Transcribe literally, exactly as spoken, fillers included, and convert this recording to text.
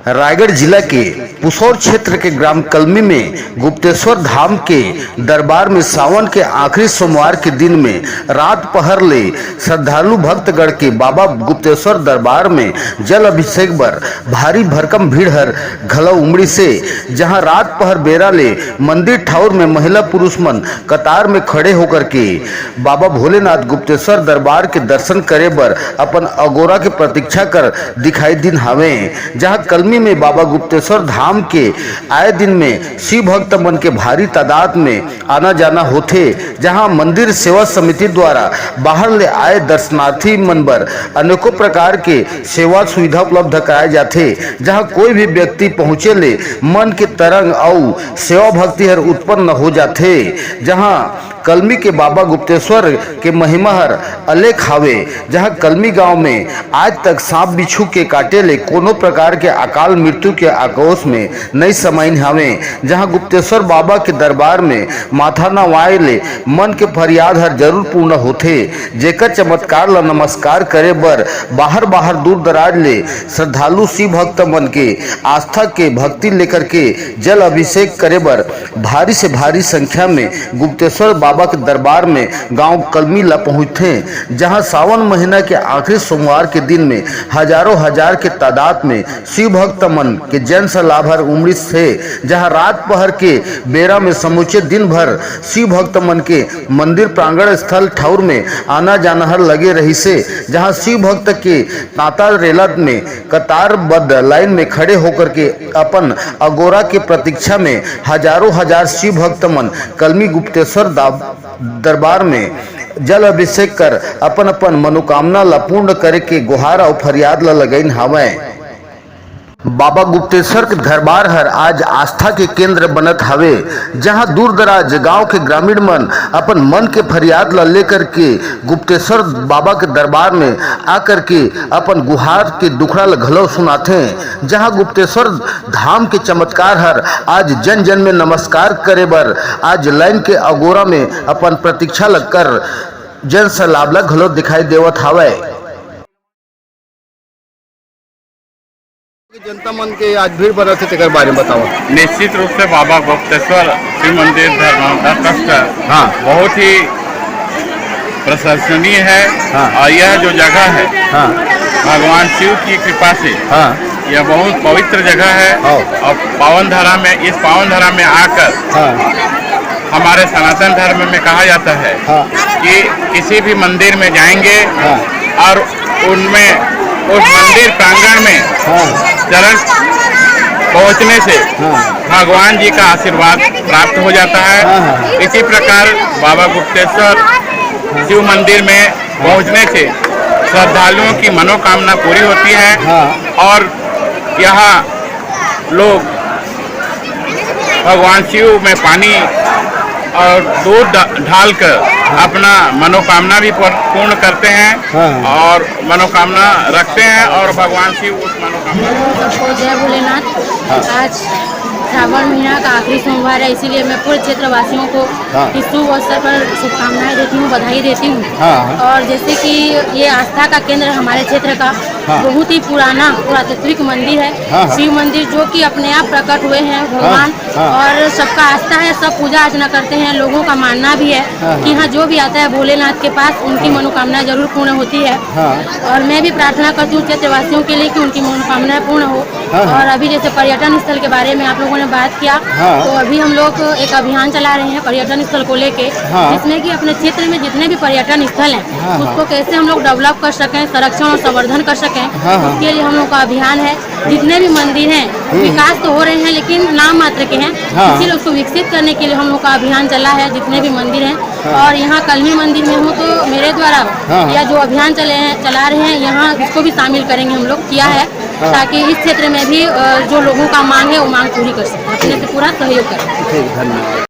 रायगढ़ जिला के पुसौर क्षेत्र के ग्राम कलमी में गुप्तेश्वर धाम के दरबार में सावन के आखिरी सोमवार के दिन में रात पहर ले श्रद्धालु भक्तगण के बाबा गुप्तेश्वर दरबार में जल अभिषेक बर भारी भरकम भीड़ हर घलो उमड़िस हे, जहां रात पहर बेरा ले मंदिर ठौर में महिला पुरुष मन कतार में खड़े होकर के बाबा भोलेनाथ गुप्तेश्वर दरबार के दर्शन करे बर अपन अगोरा के प्रतीक्षा कर दिखाई दिन हावे। जहां कलमी में बाबा गुप्तेश्वर धाम के आए दिन में शिव भक्त मन के भारी तादाद में आना जाना होथे, जहां मंदिर सेवा समिति द्वारा बाहर ले आए दर्शनार्थी मन बर अनेकों प्रकार के सेवा सुविधा उपलब्ध कराए जाथे, जहां कोई भी व्यक्ति पहुंचे ले मन के तरंग अउ सेवा भक्ति हर उत्पन्न हो जाथे। जहां कलमी के बाबा गुप्तेश्वर के महिमा हर अलेख हावे, जहां कलमी गांव में आज तक सांप बिच्छू के काटे ले कोनो प्रकार के अकाल मृत्यु के आक्रोश में नई समाइन हावे, जहां गुप्तेश्वर बाबा के दरबार में माथा नवाए ले मन के फरियाद हर जरूर पूर्ण होथे, जेकर चमत्कार ला नमस्कार करे बर बाहर बाहर दूर दराज ले श्रद्धालु शिव भक्त मन के आस्था के भक्ति लेकर के जल अभिषेक करे बर भारी से भारी संख्या में गुप्तेश्वर बाबा के दरबार में गांव कलमी ला पहुंचथे, जहां सावन महीना के आखिरी सोमवार के दिन में हजारों हजार के तादाद में शिव भक्त मन के जन सैलाब हर उमड़िस हे, जहां रात पहर के बेरा में समूचे दिन भर शिव भक्त मन के मंदिर प्रांगण स्थल ठौर में आना जाना हर लगे रहिस हे, जहां शिव भक्त के तांता रेलत में कतारबद्ध लाइन में खड़े होकर के अपन अगोरा के प्रतीक्षा में हजारों हजार शिव भक्त मन कलमी गुप्तेश्वर दा-, दरबार में जल अभिषेक कर अपन अपन मनोकामना ला पूर्ण करे के गुहार अउ फरियाद ला लगाइन हावय। बाबा गुप्तेश्वर के दरबार हर आज आस्था के केंद्र बनत हवे, जहां दूर दराज गांव के ग्रामीण मन अपन मन के फरियाद ला लेकर के गुप्तेश्वर बाबा के दरबार में आकर के अपन गुहार के दुखड़ा ल घलो सुनाथे, जहां गुप्तेश्वर धाम के चमत्कार हर आज जन जन में नमस्कार करे बर आज लाइन के अगोरा में अपन प्रतीक्षा ल कर जन सैलाब ल घलो दिखाई देवत हावय। जनता मन के आज भीड़ बनत हे, तेकर बारे में बताओ। निश्चित रूप से बाबा गुप्तेश्वर शिव मंदिर धर्मावतार ट्रस्ट हाँ। बहुत ही प्रशंसनीय है हाँ। और यह जो जगह है हाँ। भगवान शिव की कृपा से हाँ। यह बहुत पवित्र जगह है हाँ। और पावन धरा में, इस पावन धरा में आकर हाँ। हमारे सनातन धर्म में कहा जाता है हाँ। कि किसी भी मंदिर में जाएंगे हाँ। और उनमें, उस मंदिर प्रांगण में हाँ। चरण पहुंचने से हाँ। भगवान जी का आशीर्वाद प्राप्त हो जाता है। हाँ, हाँ। इसी प्रकार बाबा गुप्तेश्वर शिव मंदिर में पहुंचने से श्रद्धालुओं की मनोकामना पूरी होती है हाँ। और यहाँ लोग भगवान शिव में पानी और दूध ढा-, ढालकर अपना मनोकामना भी पूर-, पूर्ण करते हैं हाँ। और मनोकामना रखते हैं और भगवान शिव उस मनोकामना सबको जय भोलेनाथ। हाँ। आज श्रावण महीना का आखिरी सोमवार है, इसीलिए मैं पूरे क्षेत्रवासियों को हाँ। इस शुभ अवसर पर शुभकामनाएं देती हूँ, बधाई देती हूँ। हाँ। और जैसे कि ये आस्था का केंद्र हमारे क्षेत्र का हाँ। बहुत ही पुराना पुरातात्विक मंदिर है, हाँ, हाँ। शिव मंदिर, जो कि अपने आप प्रकट हुए हैं भगवान। हाँ। और सबका आस्था है, सब पूजा अर्चना करते हैं, लोगों का मानना भी है हाँ, कि हाँ। यहाँ जो भी आता है भोलेनाथ के पास, उनकी हाँ। मनोकामना जरूर पूर्ण होती है। हाँ। और मैं भी प्रार्थना करती हूँ क्षेत्रवासियों के लिए कि उनकी मनोकामनाएं पूर्ण हो। हाँ, हाँ। और अभी जैसे पर्यटन स्थल के बारे में आप लोगों ने बात किया, हाँ। तो अभी हम लोग एक अभियान चला रहे हैं पर्यटन स्थल को लेके, हाँ। जिसमें कि अपने क्षेत्र में जितने भी पर्यटन स्थल हैं, हाँ, हाँ। उसको कैसे हम लोग डेवलप कर सकें, संरक्षण और संवर्धन कर सकें, हाँ, हाँ। उसके लिए हम लोग का अभियान है। जितने भी मंदिर हैं, हम्म। विकास तो हो रहे हैं, लेकिन नाम मात्र के हैं, हाँ। इसीलिए उसको विकसित करने के लिए हम लोग का अभियान चला है, जितने भी मंदिर हैं। हाँ। और यहाँ कलमी मंदिर में हूँ, तो मेरे द्वारा हाँ, हाँ। यह जो अभियान चले हैं, चला रहे हैं, यहाँ इसको भी शामिल करेंगे हम लोग, किया हाँ। है, हाँ। ताकि इस क्षेत्र में भी, अ, जो लोगों का मांग है, वो मांग पूरी कर सकें, अपने से पूरा सहयोग करें। ठीक, धन्यवाद।